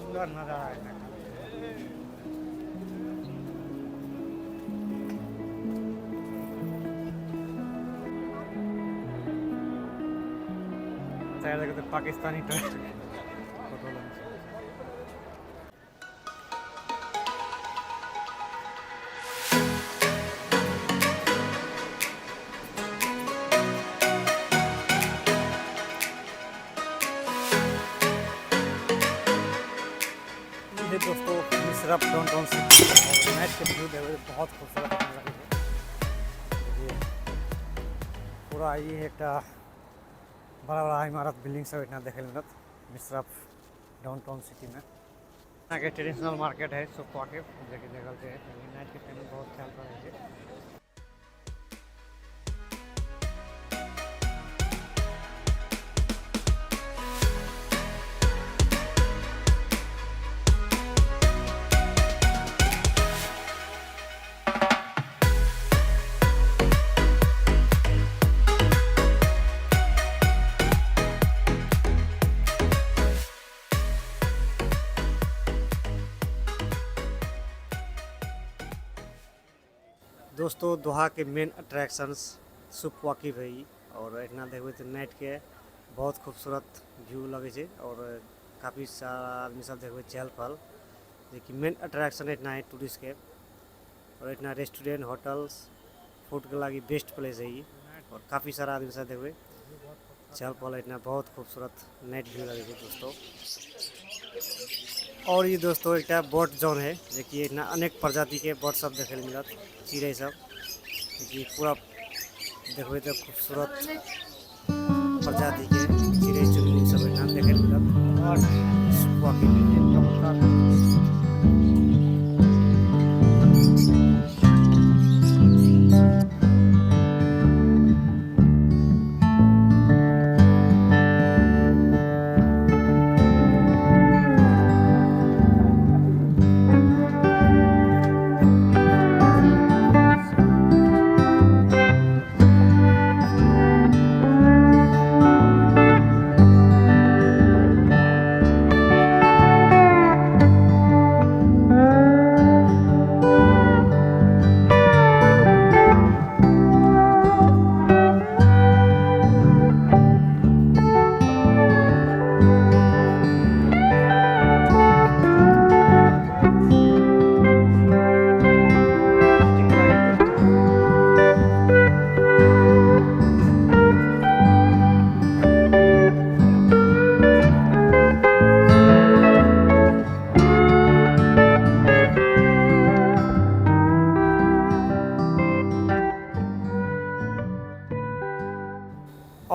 सुंदर नजारा है एहिठाम। पाकिस्तानी फोटो। ये दोस्तों मिश्रफ डाउनटाउन सिटी और नाइट के व्यू देखो, बहुत खूबसूरत लगे है। देखिए, पूरा ये एकटा बड़ा बड़ा इमारत, बिल्डिंग सब एहिठिना देखै लए मिलत मिश्रफ डाउनटाउन सिटी में। यहाँ ट्रेडिशनल मार्केट है सुक वाकिफ, जेकि देखल छै नाइट के टाइम में बहुत ख्याल पड़ै छै। दोस्तों, दोहा के मेन अट्रैक्शंस सुक वाकिफ है ई। और एहिठिना देखबै तऽ नाइट के बहुत खूबसूरत व्यू लगै छै और काफ़ी सारा आदमी सब देखबै चहल पहल, जेकि मेन अट्रैक्शन एहिठिना है टूरिस्ट के। और एहिठिना रेस्टोरेंट, होटल्स, फूड के लागी बेस्ट प्लेस है ई। और काफ़ी सारा आदमी सब देखबै चहल पहल एहिठिना, बहुत खूबसूरत नाइट व्यू लगै छै दोस्तों। और ई दोस्तों एकटा बर्ड जोन है, जेकि एहिठिना अनेक प्रजाति के बर्ड सब देखै लए मिलत, चिड़ै सब, जेकि पूरा देखबै तऽ खूबसूरत प्रजाति के चिड़ै चुनमुन सब एहिठिना देखै लए मिलत। और चमत्कार।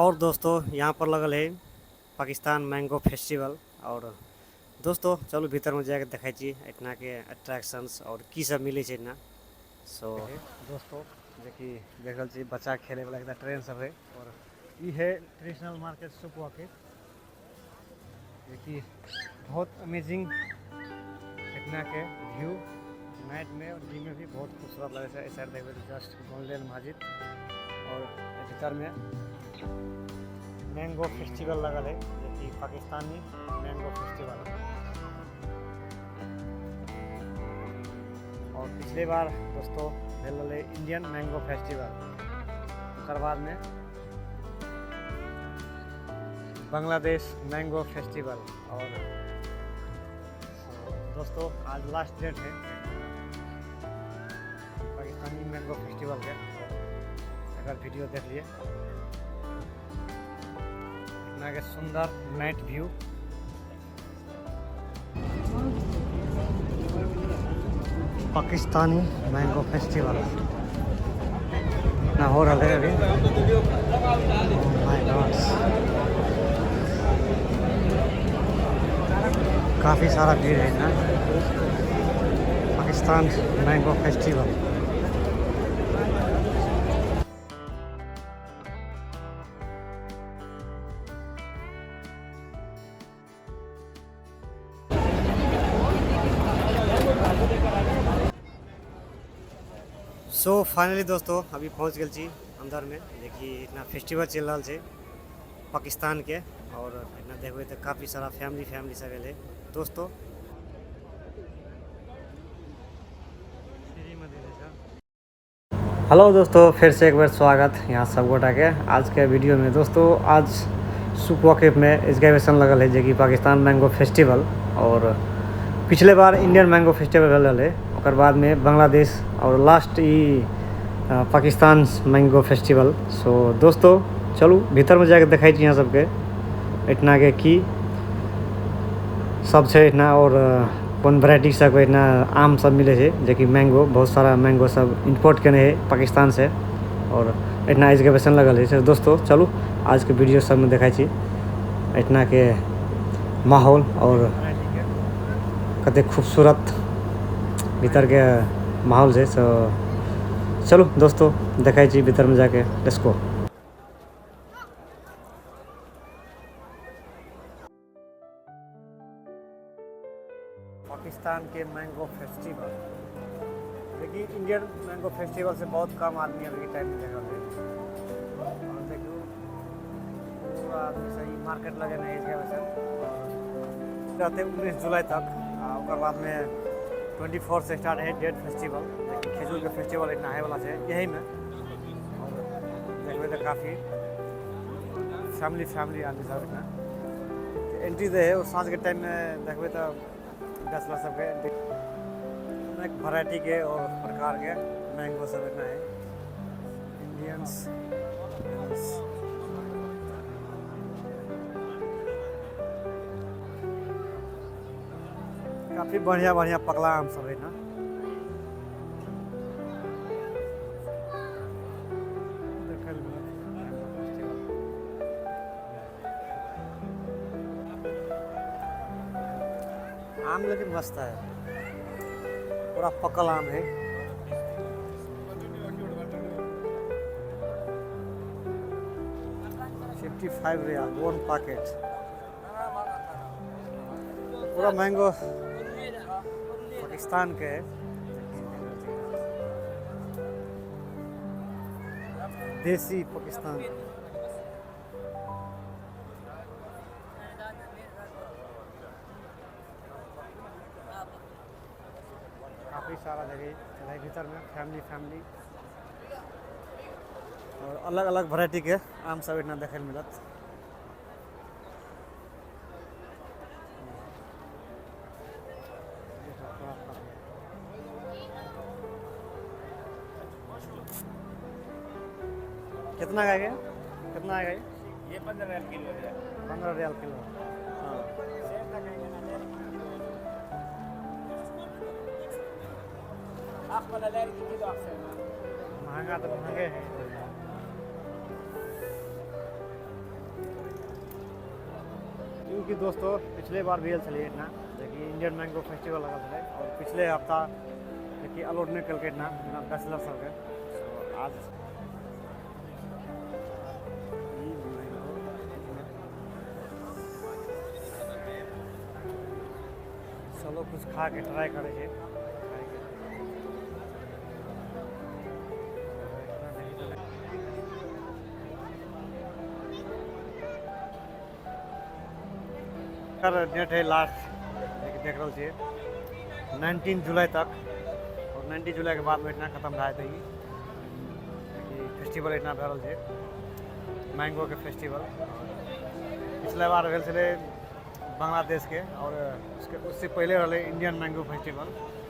और दोस्तों, यहाँ पर लगल है पाकिस्तान मैंगो फेस्टिवल। और दोस्तों, चलू भीतर में जाके देखै छी एहिठिना के अट्रैक्शंस और की सब मिलै छै एहिठिना। सो दोस्तों, जेकि देख रहल छी बच्चा खेले वाला एकटा ट्रेन सब है। और ई है ट्रेडिशनल मार्केट सुक वाकिफ, जेकि बहुत अमेजिंग एहिठिना के व्यू नाइट में और दिन में भी बहुत खूबसूरत लगे छै। एहि साइड देखबै तऽ जस्ट गोल्डन मस्जिद और भीतर में मैंगो फेस्टिवल लगल है, जेकि पाकिस्तानी मैंगो फेस्टिवल है। और पिछले बार दोस्तों भेल रहलै इंडियन मैंगो फेस्टिवल, ओकर बादमे बांग्लादेश मैंगो फेस्टिवल। और दोस्तों, आज लास्ट डेट है पाकिस्तानी मैंगो फेस्टिवल के। अगर वीडियो देख लिए इतना के सुंदर night view Pakistani mango festival ना हो रहा है अभी। My God, काफ़ी सारा भीड़ है ना Pakistan mango festival. So finally दोस्तों, अभी पहुँच गेल छी अंदर में। देखिए, इतना फेस्टिवल चलि रहल छै पाकिस्तान के। और एना देखबै तऽ काफ़ी सारा फैमिली फैमिली सब एलै दोस्तों। में दे छै। हेलो दोस्तों, फिर से एक बार स्वागत यहाँ सब गोटा के आज के वीडियो में। दोस्तों आज सुक वाकिफ में एग्जीबिशन लगल है, जेकि पाकिस्तान मैंगो फेस्टिवल। और पिछले बार इंडियन मैंगो फेस्टिवल भेल रहे, ओकर बाद में बांग्लादेश और लास्ट ई पाकिस्तान मैंगो फेस्टिवल। सो दोस्तों चलू भीतर में जाके देखै छी यहाँ सबके एहिठिना के की सब छै एहिठिना और कोन वेराइटी सब एहिठिना आम सब मिले छै, जेकि मैंगो बहुत सारा मैंगो सब इम्पोर्ट केने है पाकिस्तान से और एहिठिना एग्जीबिशन लगल है। दोस्तों चलू आज के वीडियो सब में देखै छी एहिठिना के माहौल और कते खूबसूरत भीतर के माहौल छै। सो चलू दोस्तों देखै छी भीतर में जाके, let's go. Pakistan के मैंगो फेस्टिवल, देखिए इंडियन मैंगो फेस्टिवल से बहुत कम आदमी अभी टाइम में देख रहे हैं। और देखियो पूरा आदमी सही मार्केट लगे नहीं इसके वजह से रहते 19 जुलाई तक। ओकर बाद में 24 से स्टार्ट है डेट फेस्टिवल, देखिए खजूर के फेस्टिवल इतना है वाला है यही में। और देखबे तो काफ़ी फैमिली फैमिली आदमी सब इतना एंट्री दे है। और साँझ के टाइम में देखबे तो बैचलर सबके एंट्री अनेक वैरायटी के और प्रकार के मैंगो सब इतना है। इंडियंस काफ़ी बढ़िया बढ़िया पकला आम सब है ना। आम लेकिन मस्त है, पूरा पकल आम है। 55 रियाल वन पैकेट। पूरा मैंगो पाकिस्तान के है, देसी पाकिस्तान। काफ़ी सारा जगह चले भीतर में फैमिली फैमिली और अलग अलग वैरायटी के आम सब एहिठिना देखै लए मिलत। कितना का गया, कितना आएगा ये? ये 15 रियाल किलो है। 15 रियाल किलो। हाँ। महंगा तो महंगे है। क्योंकि दोस्तों पिछले बार भी आयल छलियै एहिठिना, जेकि इंडियन मैंगो फेस्टिवल लगल छलै और पिछले हफ्ता जेकि अलाउड नहि केलकै एहिठिना बिना बैचलर सबके। तो आज ई मैंगो चलो कुछ खा के ट्राई करै छै। डेट है लास्ट देख रहल छियै 19 जुलाई तक और 19 जुलाई के बाद में इतना खत्म भए जेतै ई फेस्टिवल। इतना भए रहल छै मैंगो के फेस्टिवल। पिछला बार भेल छलै बांग्लादेश के और उसके उससे पहले रहलै इंडियन मैंगो फेस्टिवल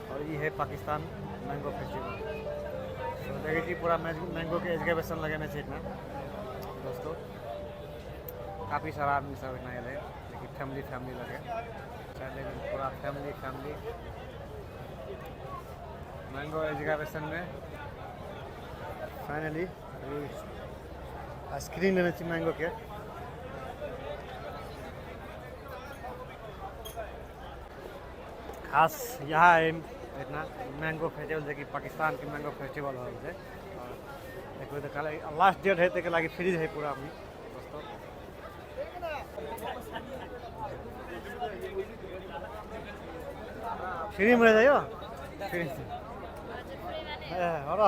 और ई है पाकिस्तान मैंगो फेस्टिवल। तो देखै छी पूरा मैंगो के एग्जीबिशन लगेने छै एहिठिना। दोस्तों काफ़ी सारा आदमी सब एहिठिना एलै, जेकि फैमिली फैमिली लगे शायद पूरा फैमिली फैमिली मैंगो एग्जीबिशन में। फाइनली आइसक्रीम लेने छी मैंगो के। खास यहाँ है एहिठिना मैंगो फेस्टिवल, जेकि पाकिस्तान के मैंगो फेस्टिवल हो रहल छै। और देखबै तऽ कहलै लास्ट डेट है, ताहिके लागि फ्रीज है पूरा अभी। दोस्तों फ्री में रह जाइयो फ्री ए हो र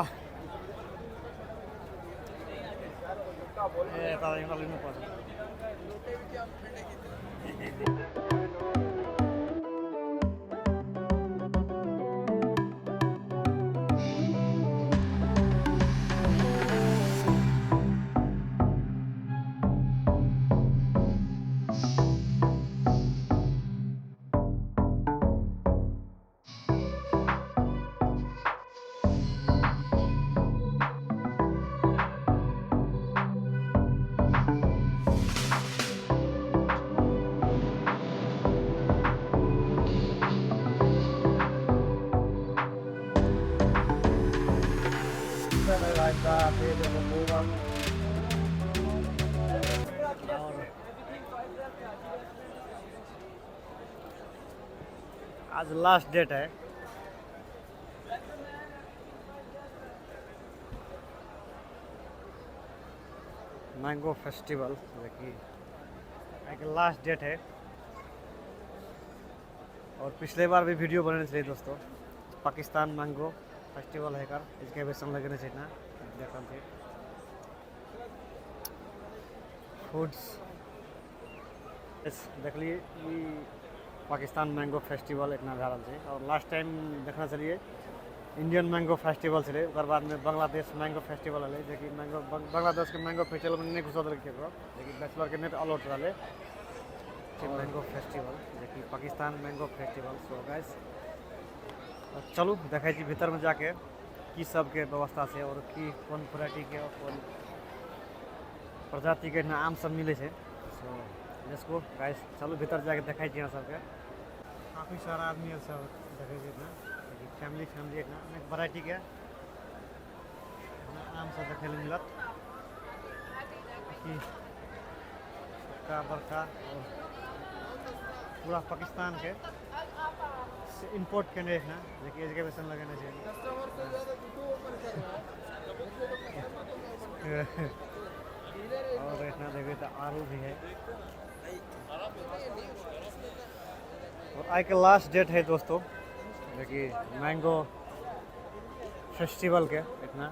ए तर एउटा लिनु पर्छ। और आज लास्ट डेट है। मैंगो फेस्टिवल देखिए एक लास्ट डेट है। और पिछले बार भी वीडियो बनेने छलियै दोस्तों, पाकिस्तान मैंगो फेस्टिवल है एकर एक्सकेवेशन लगेने छै ना, देख रहल छी। फूड्स देखलिए ई पाकिस्तान मैंगो फेस्टिवल एतना भए रहल छै। और लास्ट टाइम देखने छलियै इंडियन मैंगो फेस्टिवल छलै, ओकर बादमे बांग्लादेश मैंगो फेस्टिवल एलै, जेकि मैंगो बांग्लादेशके मैंगो फेस्टिवलमे नहि घुसऽ देलकै केकरो, जेकि बैचलरके नहि अलाउड रहलै। मैंगो फेस्टिवल जेकि Pakistan mango festival. So guys चलू देखै छी भीतरमे जाके की सबके व्यवस्था छै और की कोन वेराइटीके और कोन प्रजातिके एहिना आम सब मिलै छै। सो let's go guys, चलू भीतर जाके देखै छी अहाँ सबके। काफी सारा आदमी सब देखै छी एहिना, फैमिली फैमिली एहिना अनेक वेराइटीके आम सब देखै लए मिलत। की छोटका बड़का और पूरा पाकिस्तान के से इम्पोर्ट केने एहिना, जेकि एजुकेशन लगेने छै। और एहिना देखबै तऽ आरू भी है। और आइ के लास्ट डेट है दोस्तों, जेकि मैंगो फेस्टिवल के इतना।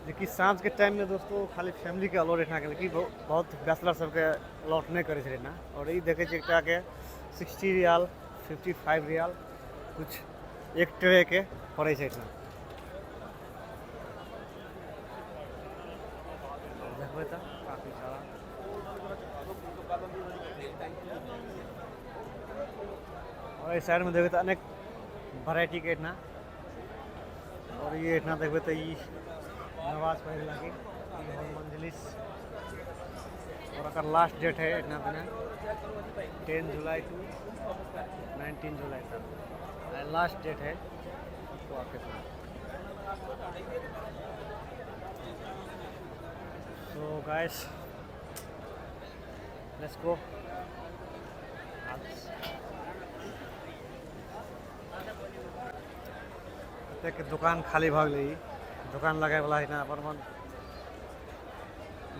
जेकि साँझ के टाइम में दोस्तों खाली फैमिली के अलाउड एहिना केलकै, बहुत बैचलर सबके अलाउड नहि करै छलै ना। और ई देखै छियै एकटा के 60 रियाल 55 रियाल कुछ एक ट्रे के पड़ै छै एहिना। देखबै तऽ काफी सारा। और एहि साइड में देखबै तऽ अनेक वेराइटी के एहिना। और ई एहिना देखबै तऽ ई नमाज पढ़ै लागी ई मंजलिस। और एकर लास्ट डेट है एहिना दिना 10 जुलाई टू 19 जुलाई तक लास्ट डेट है। तो आपके साथ सो गाइस let's go. एतेक दुकान खाली भऽ गेलै, ई दुकान लगाबैवला एहिना अपन अपन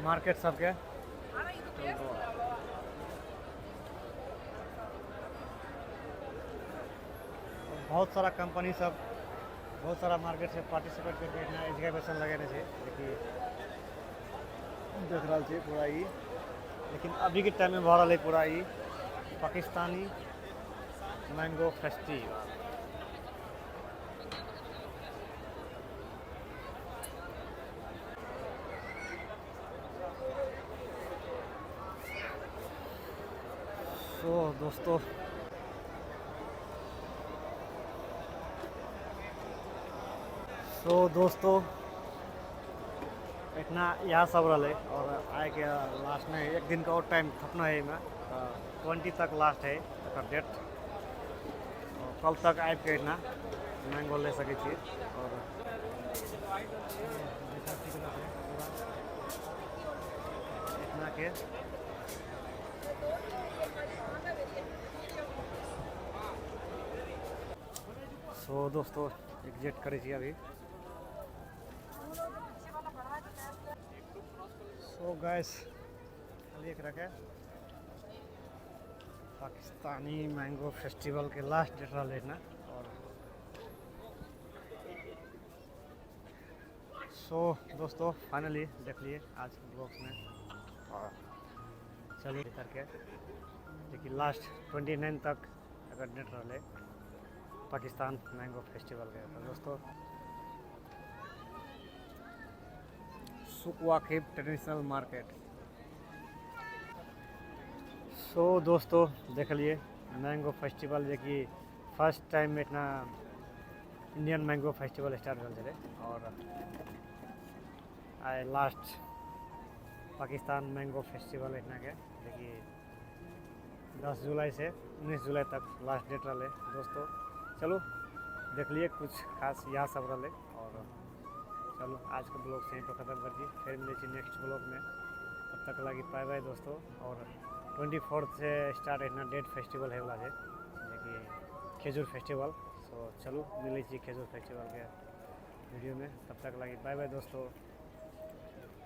मार्केट सबके। बहुत सारा कंपनी सब बहुत सारा मार्केट से पार्टिसिपेट करके एहिना एग्जीबिशन लगेने छै, जेकि देख रहल छी पूरा ई। लेकिन अभी के टाइम में भऽ रहल है पूरा ई पाकिस्तानी मैंगो फेस्टिवल। सो दोस्तों इतना इएह सब रहलै। और आइ के लास्ट में एक दिन का और टाइम थपना है एहिमे, 20 तक लास्ट है एकर डेट। और कल तक आबि के एहिना मैंगो ले सकै छी। और इतना के सो दोस्तों एग्जिट करै छी अभी। सो गाइस खाली एकरा के पाकिस्तानी मैंगो फेस्टिवल के लास्ट डेट रहलै ना। और सो दोस्तों फाइनली देख लिए आज के ब्लॉग में। और चलिए करके देखिए लास्ट 29 तक अगर डेट रहलै पाकिस्तान मैंगो फेस्टिवल के। तो दोस्तों सुक वाकिफ ट्रेडिशनल मार्केट। सो दोस्तों देख लिए मैंगो फेस्टिवल, जे कि फर्स्ट टाइम में इतना इंडियन मैंगो फेस्टिवल स्टार्ट भेल छलै। और आइ लास्ट पाकिस्तान मैंगो फेस्टिवल एहिना के, जेकि 10 जुलाई से 19 जुलाई तक लास्ट डेट रहलै दोस्तों। चलू देखलिए, कुछ खास इएह सब रहलै। और चलू, आजके ब्लॉग से यहीं पर खत्म कर दी। फेर मिलै छी नेक्स्ट ब्लॉगमे, तब तक लागी बाय बाय दोस्तों। और 24 से स्टार्ट एहिना डेट फेस्टिवल होइवला छै, जेकि खेजूर फेस्टिवल। सो चलू, मिलै छी खेजूर फेस्टिवलके वीडियोमे, तब तक लागी बाय बाय दोस्तों।